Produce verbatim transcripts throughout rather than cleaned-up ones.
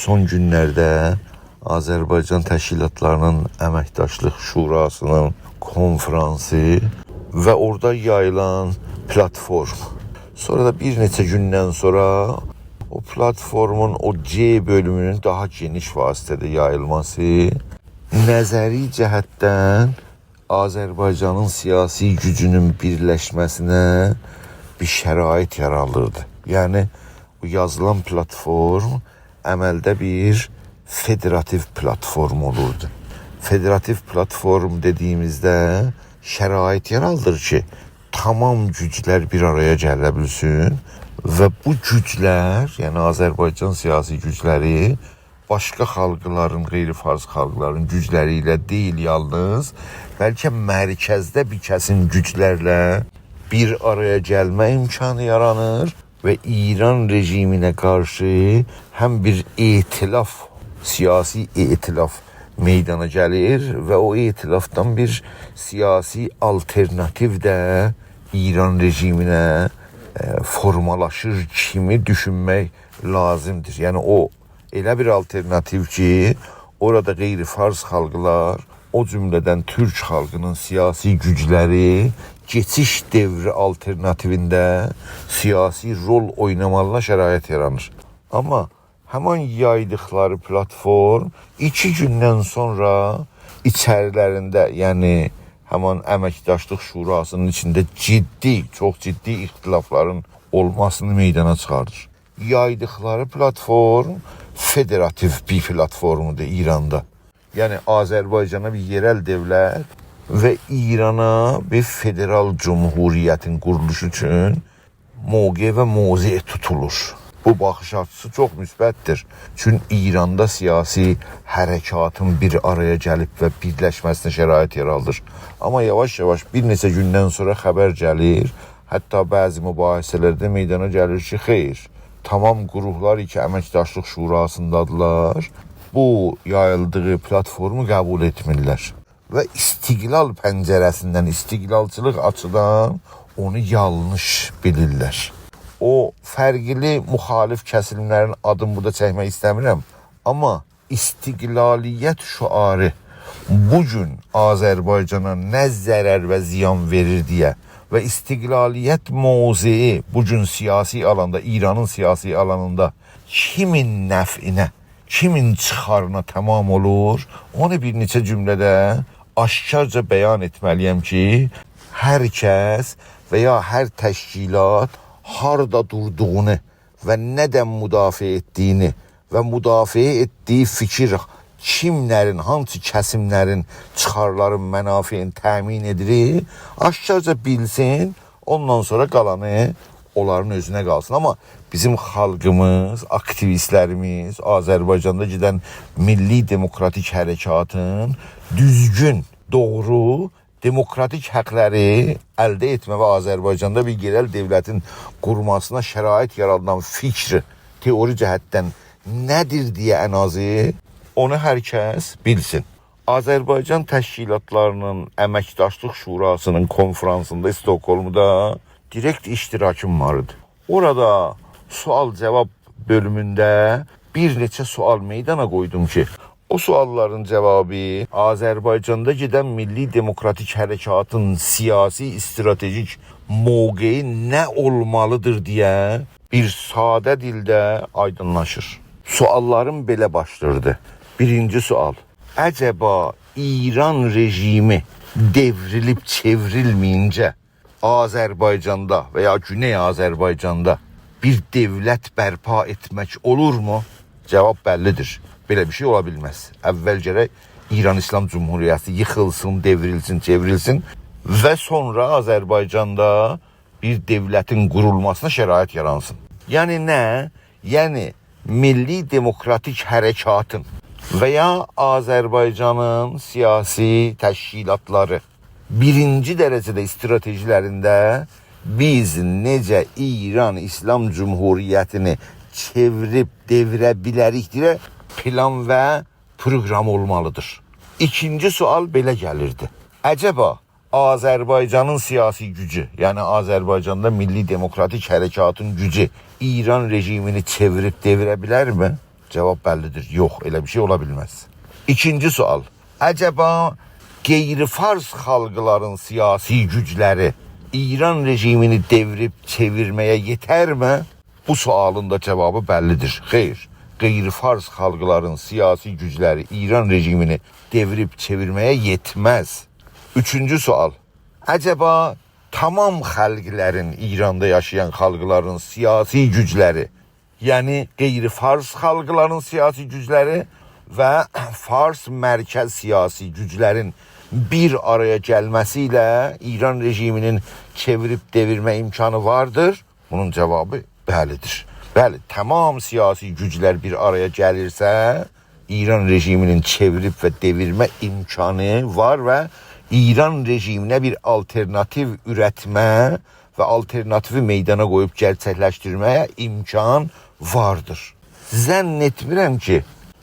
سون گونلرده آذربایجان تشکیلاتلاری‌نین امکداشلیق شوراسی‌نین کنفرانسی و اورادا یاییلان پلاتفورم. سونرا دا بیر نئچه گوندن سونرا او پلاتفورمون او ج بؤلومونون داها گئنیش وسعتده یاییلماسی نظری جهتدن آذربایجانین سیاسی گوجونون بیرلشمه‌سینه بیر شرایط یارادیردی. یعنی، بو یازیلان پلاتفورم عملده بیر فدراتیو پلاتفورم اولوردو. فدراتیو پلاتفورم دئدیییمیزده شرایط یارادیر کی، تمام گوجلر بیر آرایا گله بیلسین و بو گوجلر، یعنی آذربایجان سیاسی گوجلری باشقا خالقلارین، غیر فارس خالقلارین گوجلری ایله دئییل یالنیز، بلکه مرکزده بیر کسیم گوجلرله بیر آرایا گلمه امکانی یارانیر و ایران رژیمینه قارشی هم بیر ائتلاف، سیاسی ائتلاف میدانا گلیر و او ائتلافدان بیر سیاسی آلترناتیو ده ایران رژیمینه، ائ، فورمالاشیر کیمی دوشونمک لازیمدیر. یعنی او ائله بیر آلترناتیو کی، اورادا غیر فارس خالقلار، او جمله‌دن تورک خالقی‌نین سیاسی گوجلری کئچیش دؤورو آلترناتیوینده سیاسی رول اوینامالینا شرایط یارانیر. آمما همان یایدیقلاری پلاتفورم ایکی گوندن سونرا ایچریلرینده، یعنی همان امکداشلیق شوراسی‌نین ایچینده جدی، چوخ جدی اختلافلارین اولماسینی میدانا چیخاردیر. یایدیقلاری پلاتفورم فدراتیو بیر پلاتفورمودور ایراندا. یعنی آذربایجانا بیر یئرل دؤولت و ایرانا بیر فدرال جمهوریتین قورولوشو اوچون موقع و موضع توتولور. بو باخیش آچیسی چوخ مثبتدیر. چون ایراندا سیاسی حرکاتین بیر آرایا گلیب و بیرلشمه‌سینه شرایط یارادیر. آمما یاواش-یاواش بیر نئچه گوندن سونرا خبر گلیر، حتی بعضی مباحثه‌لرده میدانا گلیر کی، خیر، تمام گروهلار کی، امکداشلیق شوراسیندادیلار، بو یاییلدیغی پلاتفورمو قبول ائتمیرلر. و استقلال پنجره‌سیندن، استقلالچیلیق آچیدان اونو یانلیش بیلیرلر. او فرقلی مخالف کسیملرین آدینی بورادا چکمک ایسته‌میرم، آمما استقلالیت شعاری بو گون آذربایجانا نه ضرر و زیان وئریر دئیه و استقلالیت موضعی بو گون سیاسی آلاندا، ایرانین سیاسی آلانیندا کیمین نفعینه، کیمین چیخارینا تمام اولور، اونو بیر نئچه جمله‌ده آشکارجا بیان ائتمه‌لی‌یم کی، هر کس و یا هر تشکیلات هاردا دوردوغونو و نه‌دن مدافعه ائتدیگینی و مدافعه ائتدیگی فیکیر کیملرین، هانسی کسیملرین چیخارلارین، منافعین تأمین ائدیر، آشکارجا بیلسین، اوندان سونرا قالانی اونلارین اؤزونه قالسین. آمما بیزیم خالقیمیز، آکتیویستلریمیز آذربایجاندا گئدن میللی دموکراتیک حرکاتین دوزگون، دوغرو دموکراتیک حاقلاری الده ائتمه و آذربایجاندا بیر یئرل دؤولتین قورماسینا شرایط یارادان فیکر، تئوری جهتدن نه‌دیر دئیه ان آزی اونو هر کس بیلسین. آذربایجان تشکیلاتلاری‌نین امکداشلیق شوراسی‌نین کنفرانسیندا، استکهلمدا دیرکت اشتراکیم وار ایدی. اورادا سؤال-جاواب بؤلومونده بیر نئچه سؤال میدانا قویدوم کی، او سؤاللارین جاوابی آذربایجاندا گئدن میللی دموکراتیک حرکاتین سیاسی، استراتژیک موقعی نه اولمالیدیر دئیه بیر ساده دیلده آیدینلاشیر. سؤاللاریم بئله باشلاییردی. بیرینجی سؤال: عجبا ایران رژیمی دئوریلیب چئوریلمه‌یینجه آذربایجاندا و یا گونئی آذربایجاندا بیر دؤولت برپا ائتمک اولورمو؟ جاواب بللیدیر. بئله بیر شئی اولا بیلمز. اول گرک ایران ایسلام جمهوریتی ییخیلسین، دئوریلسین، چئوریلسین و سونرا آذربایجاندا بیر دؤولتین قورولماسینا شرایط یارانسین. یعنی نه؟ یعنی میللی دموکراتیک حرکاتین و یا آذربایجانین سیاسی تشکیلاتلاری بیرینجی درجه‌ده استراتژی‌لرینده بیز نئجه ایران ایسلام جمهوریتینی چئویریب دئویره بیلریک دئیه پلان و پروقرام اولمالیدیر. ایکینجی سؤال بئله گلیردی: عجبا آذربایجانین سیاسی گوجو، یعنی آذربایجاندا میللی دموکراتیک حرکاتین گوجو ایران رژیمینی چئویریب دئویره بیلرمی؟ جواب بللی‌دیر. یوخ، ائله بیر شئی اولا بیلمز. ایکینجی سؤال. عجبا غیر فارس خالقلارین سیاسی گوجلری ایران رژیمینی دئویریب چئویرمه‌یه یئترمی؟ بو سؤالین دا جوابی بللی‌دیر. خیر، غیر فارس خالقلارین سیاسی گوجلری ایران رژیمینی دئویریب چئویرمه‌یه یئتمز. اوچونجو سؤال. عجبا تمام خالقلارین، ایراندا یاشایان خالقلارین سیاسی گوجلری، یعنی غیر فارس خالقلارین سیاسی گوجلری و فارس مرکز سیاسی گوجلرین بیر آرایا گلمه‌سی ایله ایران رژیمینین چئویریب دئویرمه امکانی واردیر؟ بونون جوابی بلی‌دیر. بلی، تمام سیاسی گوجلر بیر آرایا گلیرسه، ایران رژیمینین چئویریب و دئویرمه امکانی وار و ایران رژیمینه بیر آلترناتیو اورتمه و آلترناتیوی میدانا قویوب گئرچکلشدیرمه‌یه امکان واردیر. ظن ائتمیرم کی،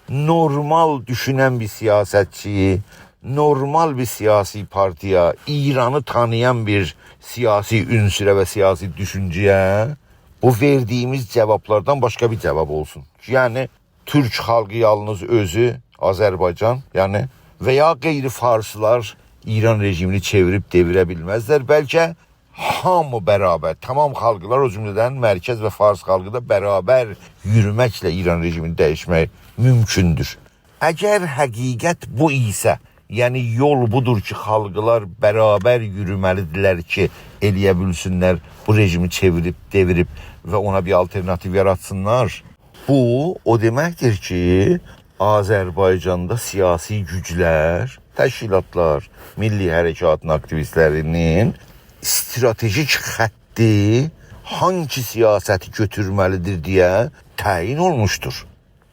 نورمال دوشونن بیر سیاستچی، نورمال بیر سیاسی پارتیا، ایرانی تانییان بیر سیاسی عنصره و سیاسی دوشونجه‌یه بو وئردیییمیز جوابلاردان باشقا بیر جواب اولسون. یعنی، تورک خالقی یالنیز اؤزو، آذربایجان، یعنی، و یا غیر فارسلار ایران رژیمینی چئویریب دئویره بیلمزلر. بلکه هامی برابر، تمام خالقلار، او جمله‌دن مرکز و فارس خالقی دا برابر یورومکله ایران رژیمینی دییشمک مومکوندور. اگر حقیقت بو ایسه، یعنی یول بودور کی، خالقلار برابر یورومه‌لی‌دیرلر کی، ائلیه بیلسینلر بو رژیمی چئویریب، دئویریب و اونا بیر آلترناتیو یاراتسینلار، بو او دئمکدیر کی، آذربایجاندا سیاسی گوجلر، تشکیلاتلار، میللی حرکاتین آکتیویستلرینین استراتژیک خطی هانگی سیاستی گؤتورمه‌لی‌دیر دئیه تعیین اولموشدور.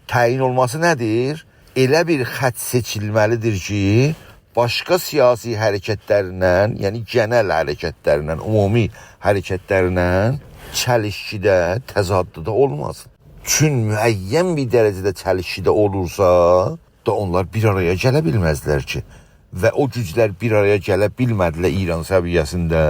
تعیین اولماسی نه‌دیر؟ ائله بیر خط سئچیلمه‌لی‌دیر کی، باشقا سیاسی حرکتلرله، یعنی گئنل حرکتلرله، عمومی حرکتلرله چلیشکیده، تضاددا اولماسین. چون معین بیر درجه‌ده چلیشکیده اولورسا، دا اونلار بیر آرایا گله بیلمزلر کی. و او گوجلر بیر آرایا گله بیلمه‌دیلر ایران سویه‌سینده،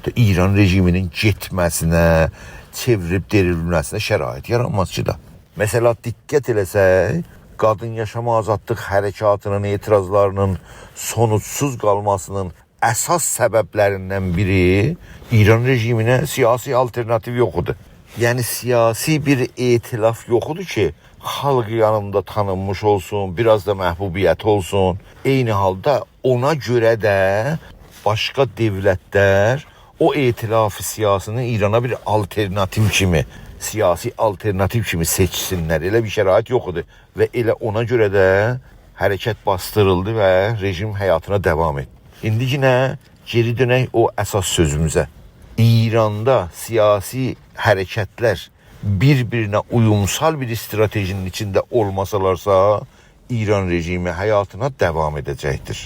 دا ایران رژیمینین گئتمه‌سینه، چئوریب دئوریلمه‌سینه شرایط یارانماز کی دا. مثلا، دقت ائله‌سک، قادین یاشام آزادلیق حرکاتینین اعتراضلاری‌نین سونوجسوز قالماسینین اساس سببلریندن بیری ایران رژیمینه سیاسی آلترناتیو یوخ ایدی. یعنی، سیاسی بیر ائتلاف یوخ ایدی کی، خالق یانیندا تانینمیش اولسون، بیر آز دا محبوبیتی اولسون. عینی حالدا اونا گؤره ده باشقا دؤولتلر او ائتلاف سیاسینی ایرانا بیر آلترناتیو کیمی، سیاسی آلترناتیو کیمی سئچسینلر. ائله بیر شرایط یوخ ایدی و ائله اونا گؤره ده حرکت باسدیریلدی و رژیم حیاتینا داوام ائتدی. ایندی یئنه گئری دؤنک او اساس سؤزوموزه. ایراندا سیاسی حرکتلر بیر-بیرینه اویومسال بیر استراتژی‌نین ایچینده اولماسالارسا، ایران رژیمی حیاتینا داوام ائده‌جکدیر.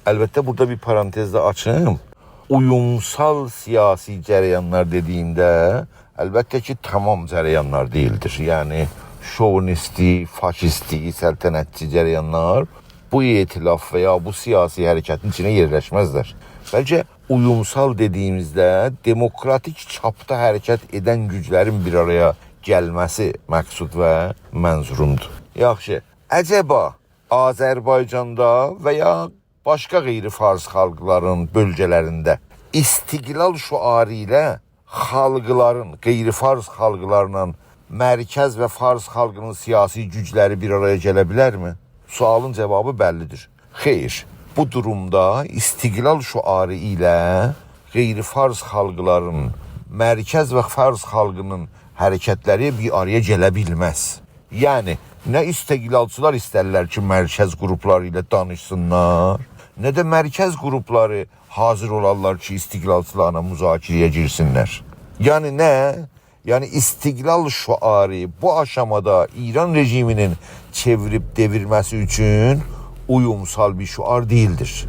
البته، بورادا بیر پارانتز ده آچیم. اویومسال سیاسی جریانلار دئدیییمده، البته کی، تمام جریانلار دئییلدیر. یعنی، شووینیستی، فاشیستی، سلطنتچی جریانلار بو ائتلاف و یا بو سیاسی حرکتین ایچینه یئرلشمزلر. بلکه اویومسال دئدیییمیزده دموکراتیک چاپدا حرکت ائدن گوجلرین بیر آرایا گلمه‌سی مقصود و منظورومدور. یاخشی، عجبا آذربایجاندا و یا باشقا غیر فارس خالقلارین بؤلگه‌لرینده استقلال شعاری ایله خالقلارین، غیر فارس خالقلارلا مرکز و فارس خالقینین سیاسی گوجلری بیر آرایا گله بیلرمی؟ سؤالین جوابی بللی‌دیر. خیر، بو دورومدا استقلال شعاری ایله غیر فارس خالقلارین، مرکز و فارس خالقینین حرکتلری بیر آرایا گله بیلمز. یعنی، نه استقلالچیلار ایسترلر کی، مرکز قروپلاری ایله دانیشسینلار، نه ده مرکز قروپلاری حاضر اولارلار کی، استقلالچیلارلا مذاکره‌یه گیرسینلر. یعنی نه؟ یعنی استقلال شعاری بو آشامادا ایران رژیمینین چئویریب دئویرمه‌سی اوچون اویومسال بیر شعار دئییلدیر.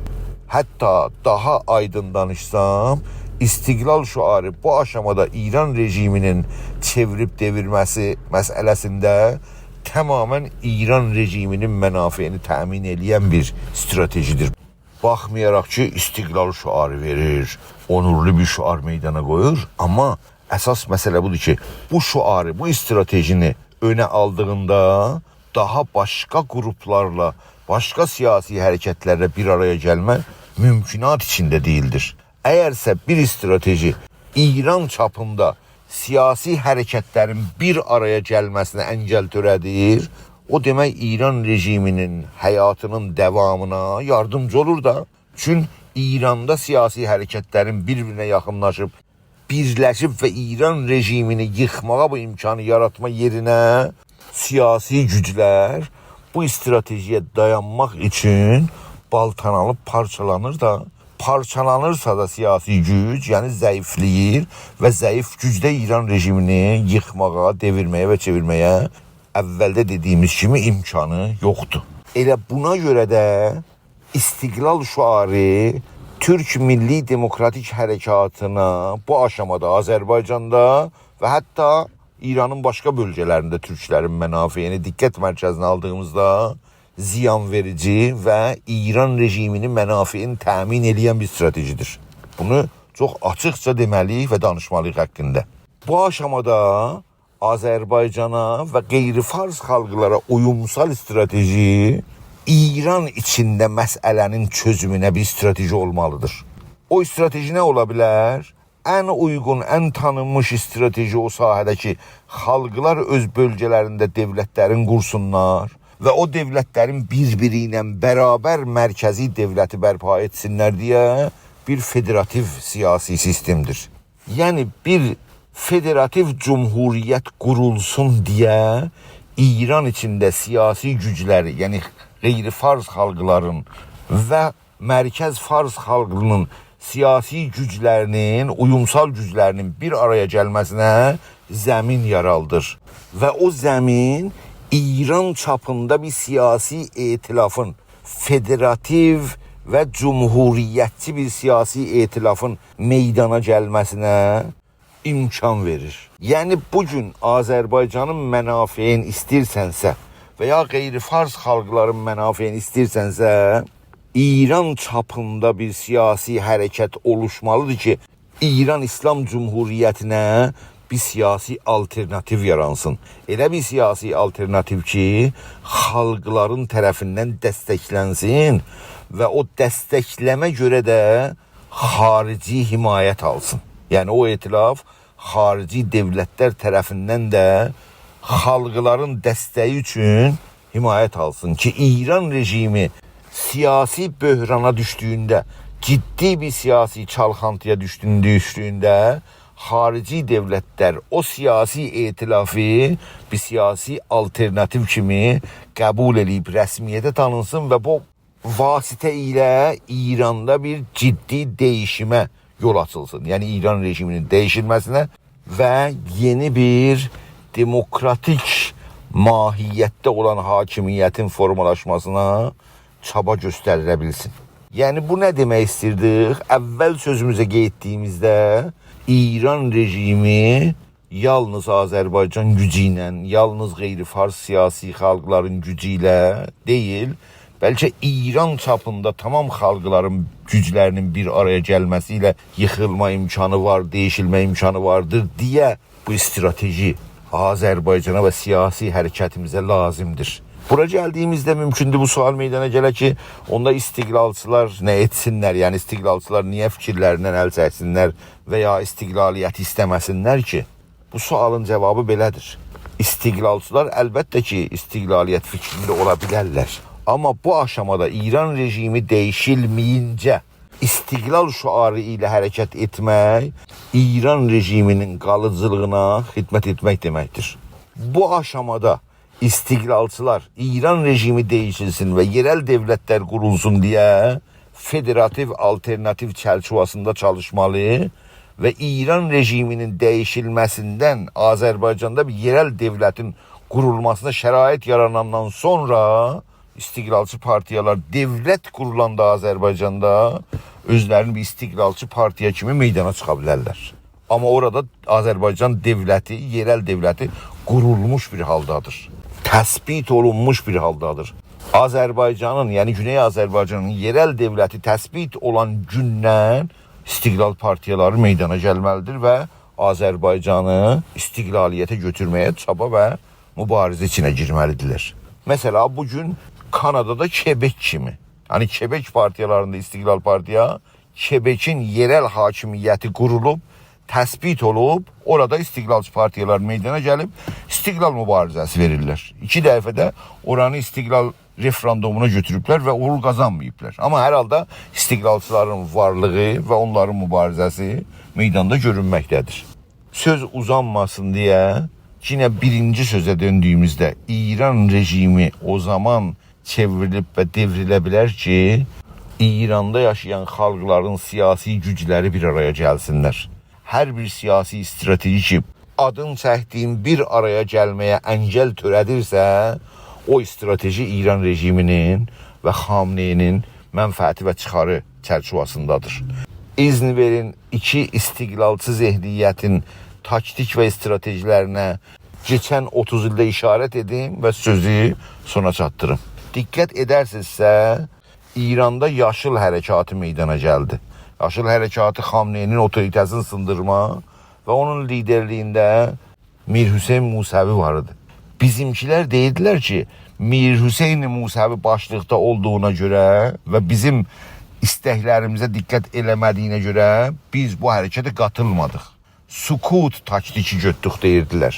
حتی داها آیدین دانیشسام، استقلال شعاری بو آشامادا ایران رژیمینین چئویریب دئویرمه‌سی مسئله‌سینده تمامیله ایران رژیمینین منافعینی تأمین ائله‌ین بیر استراتژی‌دیر. باخمایاراق کی، استقلال شعاری وئریر، اونورلو بیر شعار میدانا قویور، آمما اساس مسئله بودور کی، بو شعاری، بو استراتژینی اؤنه آلدیغیندا داها باشقا قروپلارلا، باشقا سیاسی حرکتلرله بیر آرایا گلمه ممکنات ایچینده دئییلدیر. اگرسه بیر استراتژی ایران چاپیندا سیاسی حرکتلرین بیر آرایا گلمه‌سینه انگل تؤره‌دیر، او دئمک ایران رژیمینین حیاتینین داوامینا یاردیمجی اولور دا. چون ایراندا سیاسی حرکتلرین بیر-بیرینه یاخینلاشیب، بیرلشیب و ایران رژیمینی ییخماغا بو امکانی یاراتما یئرینه سیاسی گوجلر بو استراتژی‌یه دایانماق اوچون بالتالانیب پارچالانیر دا. پارچالانیرسا دا سیاسی گوج، یعنی ضعیفله‌ییر و ضعیف گوج ده ایران رژیمینی ییخماغا، دئویرمه‌یه و چئویرمه‌یه اولده دئدیییمیز کیمی امکانی یوخدور. ائله بونا گؤره ده استقلال شعاری تورک میللی دموکراتیک حرکاتینا بو آشامادا آذربایجاندا و حتی ایرانین باشقا بؤلگه‌لرینده تورکلرین منافعینی دقت مرکزینه آلدیغیمیزدا زیان وئریجی و ایران رژیمینین منافعینی تأمین ائله‌ین بیر استراتژی‌دیر. بونو چوخ آچیقجا دئمه‌لی‌ییک و دانیشمالی‌ییق حاقیندا. بو آشامادا آذربایجانا و غیر فارس خالقلارا اویومسال استراتژی ایران ایچینده مسئله‌نین چؤزومونه بیر استراتژی اولمالی‌دیر. او استراتژی نه اولا بیلر؟ ان اویغون، ان تانینمیش استراتژی او ساحه‌ده کی، خالقلار اؤز بؤلگه‌لرینده دؤولتلرین قورسونلار و او دؤولتلرین بیر-بیری ایله برابر مرکزی دؤولتی برپا ائتسینلر دئیه بیر فدراتیو سیاسی سیستم‌دیر. یعنی بیر فدراتیو جمهوریت قورولسون دئیه ایران ایچینده سیاسی گوجلری، یعنی غیر فارس خالقلارین و مرکز فارس خالقینین سیاسی گوجلرینین، اویومسال گوجلرینین بیر آرایا گلمه‌سینه زمین یارادیر. و او زمین ایران چاپیندا بیر سیاسی ائتلافین، فدراتیو و جمهوریتچی بیر سیاسی ائتلافین میدانا گلمه‌سینه امکان وئریر. یعنی، بو گون آذربایجانین منافعینی ایسته‌ییرسنسه و یا غیر فارس خالقلارین منافعینی ایسته‌ییرسنسه، ایران چاپیندا بیر سیاسی حرکت اولوشمالی‌دیر کی، ایران ایسلام جمهوریتینه بیر سیاسی آلترناتیو یارانسین. ائله بیر سیاسی آلترناتیو کی، خالقلارین طرفیندن دستکلنسین و او دستکلمه گؤره ده خاریجی حمایت آلسین. یعنی او ائتلاف خاریجی دؤولتلر طرفیندن ده خالقلارین دستگی اوچون حمایت آلسین کی، ایران رژیمی سیاسی بحرانا دوشدویونده، جدی بیر سیاسی چالخانتی‌یا دوشدویون-، دوشدویونده خاریجی دؤولتلر او سیاسی ائتلافی بیر سیاسی آلترناتیو کیمی قبول ائله‌ییب رسمیته تانینسین و بو واسطه ایله ایراندا بیر جدی دییشیمه یول آچیلسین. یعنی ایران رژیمینین دییشیلمه‌سینه و یئنی بیر دموکراتیک ماهیتده اولان حاکمیتین فورمالاشماسینا چابا گؤستریله بیلسین. یعنی بو نه دئمک ایستیردیک؟ اول سؤزوموزه قئییتدیییمیزده ایران رژیمی یالنیز آذربایجان گوجو ایله، یالنیز غیر فارس سیاسی خالقلارین گوجو ایله دئییل، بلکه ایران چاپیندا تمام خالقلارین گوجلرینین بیر آرایا گلمه‌سی ایله ییخیلما امکانی وار، دییشیلمه امکانی واردیر دئیه بو استراتژی آذربایجانا و سیاسی حرکتیمیزه لازیمدیر. بورا گلدیییمیزده مومکوندور بو سؤال میدانا گله کی، اوندا استقلالچیلار نه ائتسینلر، یعنی استقلالچیلار نییه فیکیرلریندن ال چکسینلر و یا استقلالیتی ایسته‌مه‌سینلر کی؟ بو سؤالین جاوابی بئله‌دیر. استقلالچیلار البته کی، استقلالیت فیکرینده اولا بیلرلر. آمما بو آشامادا ایران رژیمی دییشیلمه‌یینجه استقلال شعاری ایله حرکت ائتمک ایران رژیمینین قالیجیلیغینا خدمت ائتمک دئمکدیر. بو آشامادا استقلالچیلار ایران رژیمی دییشیلسین و یئرل دؤولتلر قورولسون دئیه فدراتیو آلترناتیو چرچیوه‌سینده چالیشمالی و ایران رژیمینین دییشیلمه‌سیندن آذربایجاندا بیر یئرل دؤولتین قورولماسینا شرایط یاراناندان سونرا استقلالچی پارتیالار دؤولت قورولاندا آذربایجاندا اؤزلرینی بیر استقلالچی پارتیا کیمی میدانا چیخا بیلرلر. آمما اورادا آذربایجان دؤولتی، یئرل دؤولتی قورولموش بیر حالدادیر. تثبیت اولونموش بیر حالدادیر. آذربایجانین، یعنی گونئی آذربایجانین یئرل دؤولتی تثبیت اولان گوندن استقلال پارتیالاری میدانا گلمه‌لیدیر و آذربایجانی استقلالیته گؤتورمه‌یه چابا و موباریزه ایچینه گیرمه‌لیدیرلر. مثلا، بو گون کانادادا کبک کیمی، یعنی کبک پارتیالاریندا استقلال پارتیا، کبکین یئرل حاکمیتی قورولوب، تثبیت اولوب، اورادا استقلالچی پارتیالار میدانا گلیب، استقلال مبارزه‌سی وئریرلر. ایکی دفعه ده اورانی استقلال رفراندومونا گؤتوروبلر و اوغور قازانماییبلار. آمما هر حالدا استقلالچیلارین وارلیغی و اونلارین مبارزه‌سی میداندا گؤرونمکده‌دیر. سؤز اوزانماسین دئیه، یئنه بیرینجی سؤزه دؤندویوموزده، ایران رژیمی او زامان چئوریلیب و دئوریله بیلر کی، ایراندا یاشایان خالقلارین سیاسی گوجلری بیر آرایا گلسینلر. هر بیر سیاسی استراتژی کی، آدین چکدیییم بیر آرایا گلمه‌یه انگل تؤره‌دیرسه، او استراتژی ایران رژیمینین و خامنه‌ای‌نین منفعتی و چیخاری چرچیوه‌سینده‌دیر. اذن وئرین، ایکی استقلالچی ذهنیتین تاکتیک و استراتژی‌لرینه کئچن اوتوز ایلده اشارت ائدیم و سؤزو سونا چاتدیریم. دقت ائدرسینیزسه، ایراندا یاشیل حرکاتی میدانا گلدی. یاشیل حرکاتی خامنه‌ای‌نین اوتوریته‌سینی سیندیرما و اونون لیدرلیگینده میرحسین موسوی وار ایدی. بیزیمکیلر دئییردیلر کی، میرحسین موسوی باشلیقدا اولدوغونا گؤره و بیزیم ایستکلریمیزه دقت ائله‌مه‌دیگینه گؤره بیز بو حرکته قاتیلمادیق. سکوت تاکتیکی گؤتدوک دئییردیلر.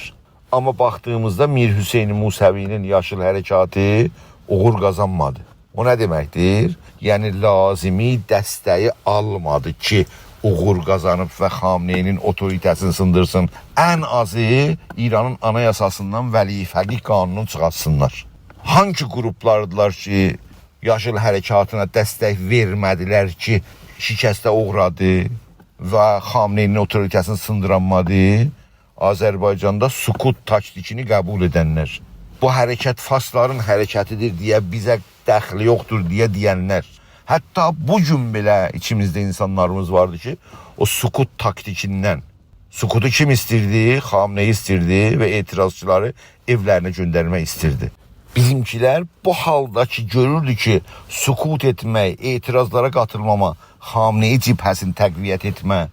آمما باخدیغیمیزدا میرحسین موسوی‌نین یاشیل حرکاتی اوغور قازانمادی. او نه دئمکدیر؟ یعنی لازمی دسته‌یی آلمادی کی، اوغور قازانیب و خامنه‌ای‌نین اوتوریته‌سینی سیندیرسین. ان آزی ایرانین آنایاساسیندان ولی فقیه قانونونو چیخارتسینلار. هانگی قروپلاردیلار کی، یاشیل حرکاتینا دستک وئرمه‌دیلر کی، شکسته اوغرادی و خامنه‌ای‌نین اوتوریته‌سینی سیندیرانمادی؟ آذربایجاندا سکوت تاکتیکینی قبول ائدنلر. بو حرکت فارسلارین حرکتیدیر دئیه بیزه دخلی یوخدور دئیه دئینلر. حتی بو گون بئله ایچیمیزده اینسانلاریمیز واردی کی، او سکوت تاکتیکیندن، سکوتو کیم ایستیردی؟ خامنه‌ای ایستیردی و اعتراضچیلاری ائولرینه گؤندرمک ایستیردی. بیزیمکیلر بو حالدا کی، گؤروردو کی، سکوت ائتمک، اعتراضلارا قاتیلماما، خامنه‌ای جبهه‌سینی تقویت ائتمه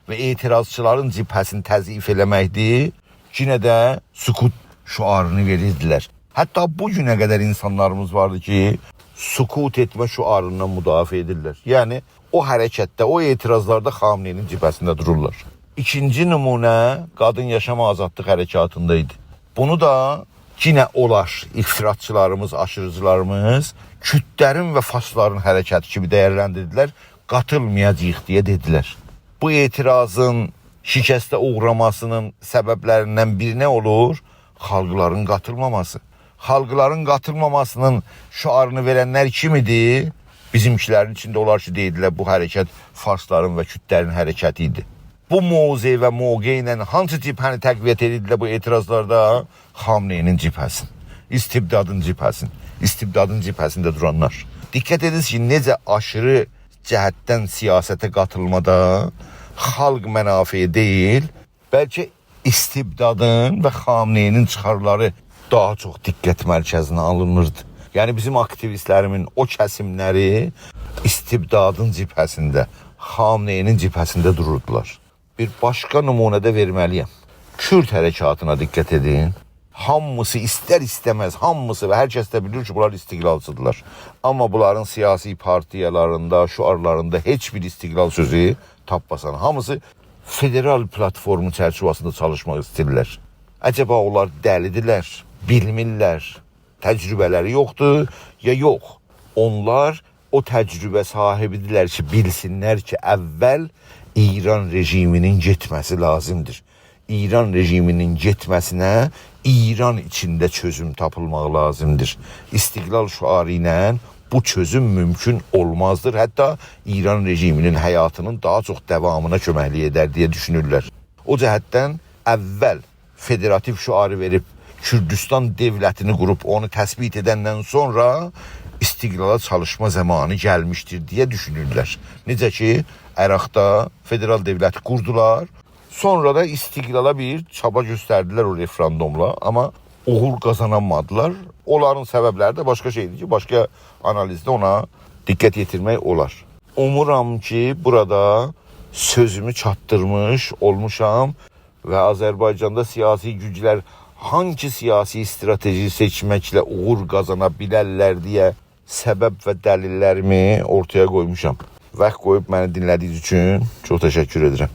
و اعتراضچیلارین جبهه‌سینی تضعیف ائله‌مکدیر، یئنه ده سکوت شعارینی وئریردیلر. حتی بو گونه قدر اینسانلاریمیز واردی کی، سکوت ائتمه شعاریندان مدافعه ائدیرلر. یعنی، او حرکتده، او اعتراضلاردا خامنه‌ای‌نین جبهه‌سینده دورورلار. ایکینجی نمونه قادین یاشام آزادلیق حرکاتیندا ایدی. بونو دا یئنه اونلار، افراطچیلاریمیز، آشیریجیلاریمیز کوردلرین و فارسلارین حرکتی کیمی دیرلندیردیلر، قاتیلمایاجاغیق دئیه دئدیلر. بو اعتراضین شکسته اوغراماسینین سببلریندن بیری نه اولور؟ خالقلارین قاتیلماماسی. خالقلارین قاتیلماماسینین شعارینی وئرنلر کیم ایدی؟ بیزیمکیلرین ایچینده اولار کی، دئییردیلر، بو حرکت فارسلارین و کوردلرین حرکتی ایدی. بو موضع و موقع ایله هانسی جبهه‌نی تقویت ائدیردیلر بو اعتراضلاردا؟ خامنه‌ای‌نین جبهه‌سینی، استبدادین جبهه‌سینی، استبدادین جبهه‌سینده دورانلار. دقت ائدینیز کی، نئجه آشیری جهتدن سیاسته قاتیلمادا خالق منافعی دئییل، بلکه استبدادین و خامنه‌ای‌نین چیخارلاری داها چوخ دقت مرکزینه آلینیردی. یعنی بیزیم آکتیویستلریمین او کسیملری استبدادین جبهه‌سینده، خامنه‌ای‌نین جبهه‌سینده دوروردولار. بیر باشقا نمونه ده وئرمه‌لی‌یم. کورد حرکاتینا دقت ائدین. هامیسی ایستر ایسته‌مز، هامیسی و هر کس ده بیلیر کی، بونلار استقلالچیدیرلار. آمما بونلارین سیاسی پارتیالاریندا، شعارلاریندا هئچ بیر استقلال سؤزو تاپماسان. هامیسی فدرال پلاتفورمو چرچیوه‌سینده چالیشماق ایسته‌ییرلر. عجبا اونلار دلی‌دیرلر، بیلمیرلر، تجربه‌لری یوخدور، یا یوخ؟ اونلار او تجربه صاحیبی‌دیرلر کی، بیلسینلر کی، اول ایران رژیمینین گئتمه‌سی لازیمدیر. ایران رژیمینین گئتمه‌سینه ایران ایچینده چؤزوم تاپیلماغی لازیمدیر. استقلال شعاری ایله بو چؤزوم مومکون اولمازدیر. حتی ایران رژیمینین حیاتینین داها چوخ داوامینا کؤمکلیک ائدر دئیه دوشونورلر. او جهتدن اول فدراتیو شعاری وئریب، کوردوستان دؤولتینی قوروب، اونو تثبیت ائدندن سونرا استقلالا چالیشما زامانی گلمیشدیر دئیه دوشونورلر. نئجه کی، عراقدا فدرال دؤولتی قوردولار، سونرا دا استقلالا بیر چابا گؤستردیلر او رفراندوملا، آمما اوغور قازانامادیلار. اونلارین سببلری ده باشقا شئیدیر کی، باشقا آنالیزده اونا دقت یئتیرمک اولار. اومورام کی، بورادا سؤزومو چاتدیرمیش اولموشام و آذربایجاندا سیاسی گوجلر هانگی سیاسی استراتژی سئچمکله اوغور قازانا بیلرلر دئیه سبب و دلیللریمی اورتایا قویموشام. واخت قویوب منی دینله‌دیگینیز اوچون چوخ تشکر ائدیرم.